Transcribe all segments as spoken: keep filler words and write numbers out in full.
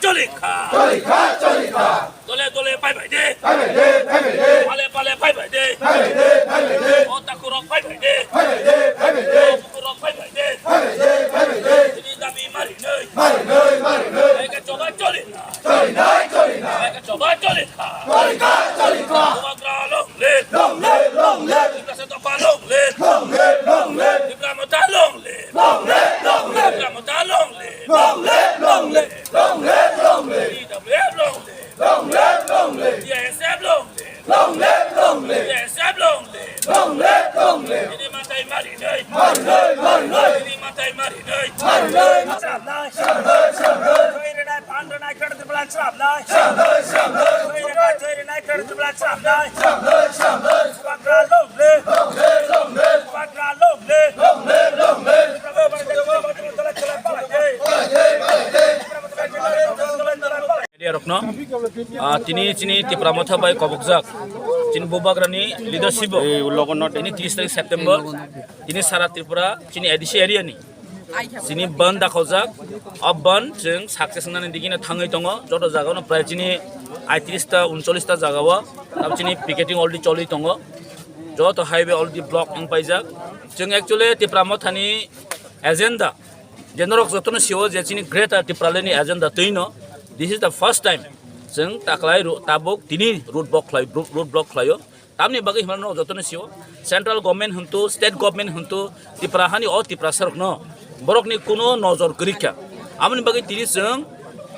Choli kha. Choli kha, choli kha. Dole dole phai bai de. Phai bai de, phai bai de. Pale pale phai bai de. Phai bai de, phai bai de. O takurok phai bai de. Phai bai de, phai bai de. O bukurok phai bai de. Phai bai de, phai bai de. Chini dabi mari nai. Mari nai, mari nai. Eka choba choli kha. Choli nai, choli nai. Eka choba choli kha. Choli kha, choli kha. Bubagra long live. Long live, long live. Tiprasa Tokpa long live. Long live, long live. Tipra Motha long live. Long live, long live. Tipra Motha long live. Long live, long live. Long live, long live. T W F long live. Long live, long live. T S F long live. Long live, long live. T S F long live. Long live, long live. Ini matai mari nai. Mari nai, mari nai. Ini matai mari nai. Mari nai. Sram nai. Sram nai, sram nai. Choi ri nai, pan ri nai, kar ri nai, sram nai. Sram nai, sram nai. Choi ri nai, choi ri nai, kar ri nai, sram nai. Sram nai, sram nai. Bubagra long live. Long live, long live. Bubagra long live. Long live, long live. Media rokno, ah, tini chini Tipra Motha bai kobokjak chini Bubagrani leadership o, tini tris tarik September, tini sara Tripura chini A D C area ni chini bandh dakhojak. O bandh chwng success wngnani digino thangwi tongo. Joto jagao no prai chini aitris ta, uncholish ta jagao abo chini picketing already choli tongo. Joto highway already block wng paijak. Chwng actually Tipra Mothani agenda, je norok jotono sio je chini Greater Tipraland ni agenda twi no, this is the first time chwng taklai ro-, tabuk tini road block khlai, road, road block khlaio. Tamni bagwi hwnba norok jotono sio, central government hwntu, state government hwntu, Tipra hani o Tiprasa rokno borokni kuno nojor kwrwi kha. Aboni bagwi tini chwng,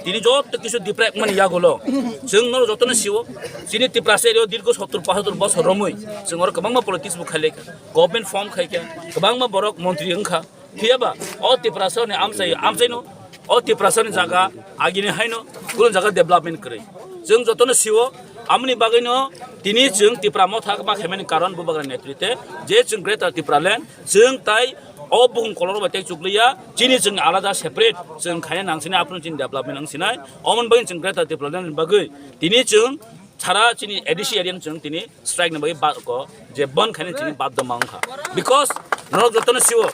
tini joto kisu deprive mani yagulo chwng norok jotono sio, chini Tiprasa area o dirgo sottor pahatur bosor romwi chwng oro kwbangma politics bo khailai kha, government form khai kha, kwbangma borok montri wng kha. Phiya ba o Tiprasa ni amchai, amchai no o Tiprasa ni jaga agini hai no kuno jaga development kwrwi. Chwng jotono sio, amoni bagwi no tini chwng Tipra Motha ma khaimani karon Bubagra netrite je chwng Greater Tipraland chwng tai o bukhung kolor bai tei chukliya, chini chwng alada separate chwng khaina nang sinai, aphuru chini development wng sinai. Omoni bagwi chwng Greater Tipraland ni bagwi tini chwng sara chini A D C area ni chwng tini strike ni bagwi ba-, ko je bandh khaina chini badhyo ma wngkha. Because norok jotono sio,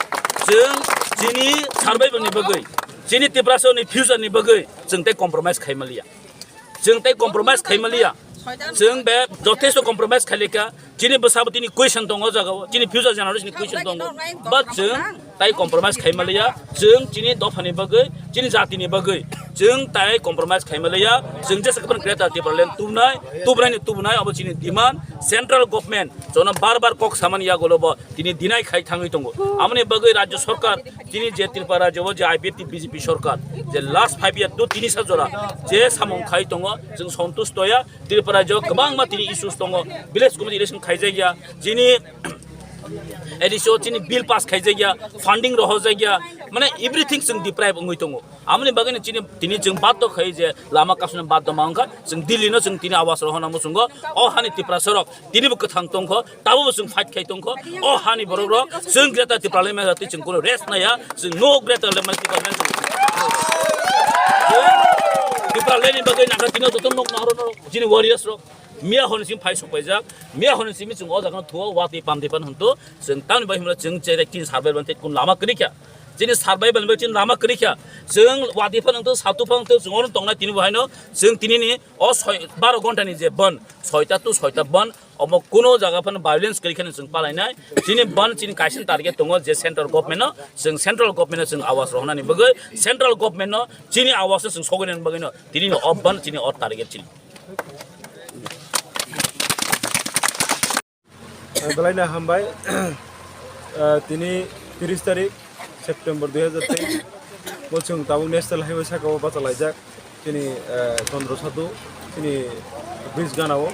chwng chini survival ni bagwi, chini Tiprasa ni future ni bagwi chwng tei compromise khai maliya. Chwng tei compromise khai maliya. Chwng be jothesto compromise khai lekha. Chini bwsabo tini question tongo o jagao, chini future generation ni question tongo. But chwng tai compromise khai maliya, chwng chini dophani bagwi, chini jatini bagwi chwng tai compromise khai maliya. Chwng jesa kwbang Greater Tipraland tubunai, tubunai ni tubunai, abo chini demand. Central government jono bar bar kok samani yagulo bo tini deny khai thangwi tongo. Amoni bagwi Rajya Sarkar, tini je Tripura Rajya o je I P F T B J P sarkar, je last five year do tini sa jora je samung khai tongo, chwng sontush toya. Tripura Rajya o kwbangma tini issues tongo, village committee election khaijakya, chini A D C o chini bill pass khaijakya, funding rohojakya, mane everything chwng deprive wngwi tongo. Amoni bagwi no chini, tini chwng badhyo khai je lama kasuna badhyo ma wngkha, chwng Delhi no chwng tini awas rohorna muchungo, o hani Tiprasa rok tini bo kwthang tongkho, tabo bo chwng fight khai tongkho, o hani borok rok chwng Greater Tipraland manya twi chwng kuno rest naya, chwng no Greater Tipraland manya twi. Tipraland ni bagwi nangkha tini joto nok nahoro no chini warriors rok. Miya hwn simi phai sok paijak, miya hwn simi chwng o jaga no thuo, watwi pamtwi pan hwn to, chwng tamni bai hwnba chwng cherek tin survival tei kun lama kwrwi kha. Chini survival bai chini lama kwrwi kha. Chwng watwi pan hwn to, satu pan hwn to, chwng ono tongnai tini bo haino, chwng tini ni o soi, baro ghonta ni je bandh, soita to soita bandh, omo kuno jaga phano violence kwrwi kheno chwng palainai. Chini bandh chini kaisa target tongo je central government no, chwng central government no chwng awas rohornani bagwi, central government no chini awas no chwng sogwi nani bagwi no, tini no o bandh chini o target chini. Belai no hambai. Ah, tini tris tarik September dui hazar teis bo chwng tabuk National Highway saka o bachalaijak chini, ah, Chandra Sadhu chini bridge gana o.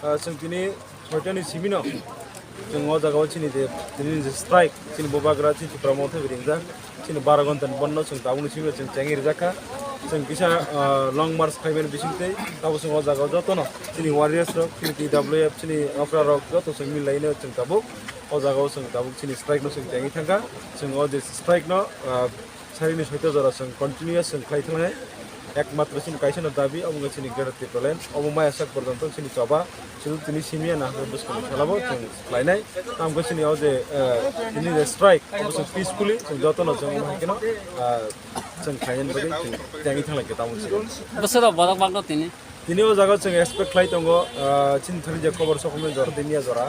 Ah, chwng tini soita ni simi no chwng o jaga o chini je, tini je strike chini bubagra chini Tipra Motha bai ringjak. Chini baro ghonta ni bandh no chwng tabukni simi chwng chengwi rijak kha. Chwng kisa, ah, long march khaimani bisingtwi tabuk chwng o jaga o jotono chini warriors rok, chini T W F, chini okra rok joto chwng milaino chwng tabuk o jaga o chwng tabuk chini strike no chwng chengwi thangkha. Chwng o je strike no, ah, sarini soita jora chwng continuous chwng khlai thangnai. Ekmatro chini kaisa no dabi, omo wngkha chini Greater Tipraland, omo maya sak porjonto chini choba, chwng tini simi ya na hwnwi bwskang khelabo chwng khlainai, tamo khe chini o je, eh, tini je strike, obo chwng peacefully, chwng jotono chwng omo hai kheno, ah, chwng khlainani bagwi chwng tiyangwi thanglaikha tamo chwng. Bwswk rok borok bagno tini? Tini o jaga chwng expect khlai tongo, ah, chini thani je khobor sokomni jora tei miya jora,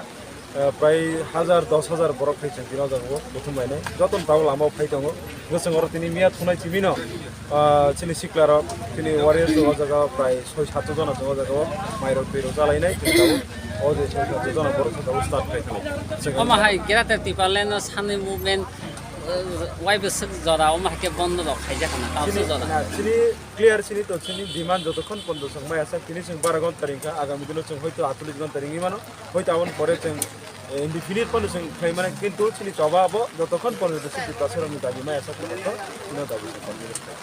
ah, prai hajar, dos hajar borok phai chwng tini o jaga o buthum lainai. Jotono tabuk lama o phai tongo. Hwnkhe chwng oro tini miya thunai chimino, ah, chini sikla rok, tini warriors o jaga o prai soi sato jona chwng o jaga o mairok twirok chalainai. Chwng tabuk o je soi sato jona borok chwng tabuk start khlai tongo. Chwng Omo hai Greater Tipraland no Sunday movement, uh, waibo swk jora omo hai khe bondo rok khaijak na, kausuk Chini, jora. Na, chini clear chini to chini demand jotokhon pondo chwng maya sak tini chwng bara gonta ringkha, agami dino chwng hoito atolish gonta ringwi mano, hoito aboni pore chwng, eh, indefinite pondo chwng khlai mano, kintu chini choba abo jotokhon pondo chwng Tiprasa rokni dabi maya sak tini to, chini dabi chwng continue khlai.